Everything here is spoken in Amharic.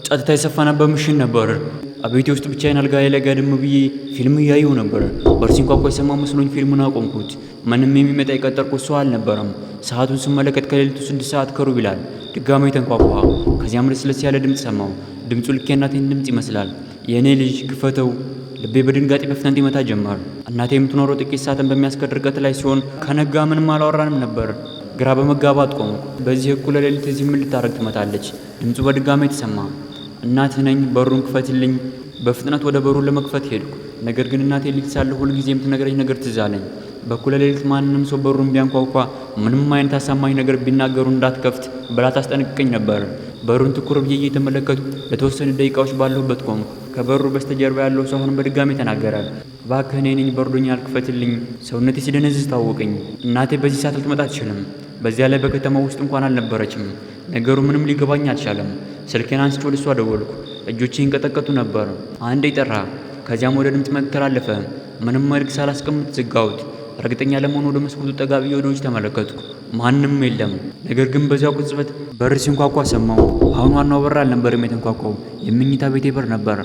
ጸጥታ የሰፈነበት ምሽት ነበር። ቤቴ ውስጥ ብቻዬን አልጋዬ ላይ ጋድም ብዬ ፊልም እያየሁ ነበር። በር ሲንኳኳ የሰማሁ መስሎኝ ፊልሙን አቆምኩት። ምንም የሚመጣ የቀጠርኩት ሰው አልነበረም። ሰዓቱን ስመለከት ከሌሊቱ 6:20 ይላል። ድጋሜ ተንኳኳ። ከዚያም ለስለስ ያለ ድምፅ ሰማሁ። ድምፁ ልክ የእናቴን ድምፅ ይመስላል። የእኔ ልጅ ክፈተው። ልቤ በድንጋጤ በፍጥነት ይመታ ጀመር። እናቴ የምትኖረው ጥቂት ሰዓትን በሚያስቀር ርቀት ላይ ሲሆን ከነጋ ምንም አላወራንም ነበር። ግራ በመጋባት ቆምኩ። በዚህ እኩለ ሌሊት እዚህ ምን ልታደርግ ትመጣለች? ድምፁ በድጋሜ ተሰማ። እናትህ ነኝ፣ በሩን ክፈትልኝ። በፍጥነት ወደ በሩ ለመክፈት ሄድኩ። ነገር ግን እናቴ ልጅ ሳለሁ ሁልጊዜ የምትነግረኝ ነገር ትዝ አለኝ። በእኩለ ሌሊት ማንም ሰው በሩን ቢያንኳኳ፣ ምንም አይነት አሳማኝ ነገር ቢናገሩ እንዳትከፍት ብላ ታስጠነቅቀኝ ነበር። በሩን ትኩር ብዬ እየተመለከቱ ለተወሰኑ ደቂቃዎች ባለሁበት ቆምኩ። ከበሩ በስተጀርባ ያለው ሰው አሁንም በድጋሚ ተናገረ። እባክህ እኔ ነኝ፣ በርዶኛል፣ ክፈትልኝ። ሰውነቴ ሲደነዝዝ ታወቀኝ። እናቴ በዚህ ሰዓት ልትመጣ አትችልም። በዚያ ላይ በከተማው ውስጥ እንኳን አልነበረችም። ነገሩ ምንም ሊገባኝ አልቻለም። ስልኬን አንስቼ ወደ እሷ ደወልኩ። እጆቼ ይንቀጠቀጡ ነበር። አንዴ ጠራ። ከዚያም ወደ ድምፅ መልእክት ተላለፈ። ምንም መልእክት ሳላስቀምጥ ዘጋሁት። እርግጠኛ ለመሆን ወደ መስኮቱ ጠጋ ብዬ ወደ ውጭ ተመለከትኩ። ማንም የለም። ነገር ግን በዚያው ቅጽበት በር ሲንኳኳ ሰማሁ። አሁን ዋናው በር አልነበረም የተንኳኳው፣ የመኝታ ቤቴ በር ነበር።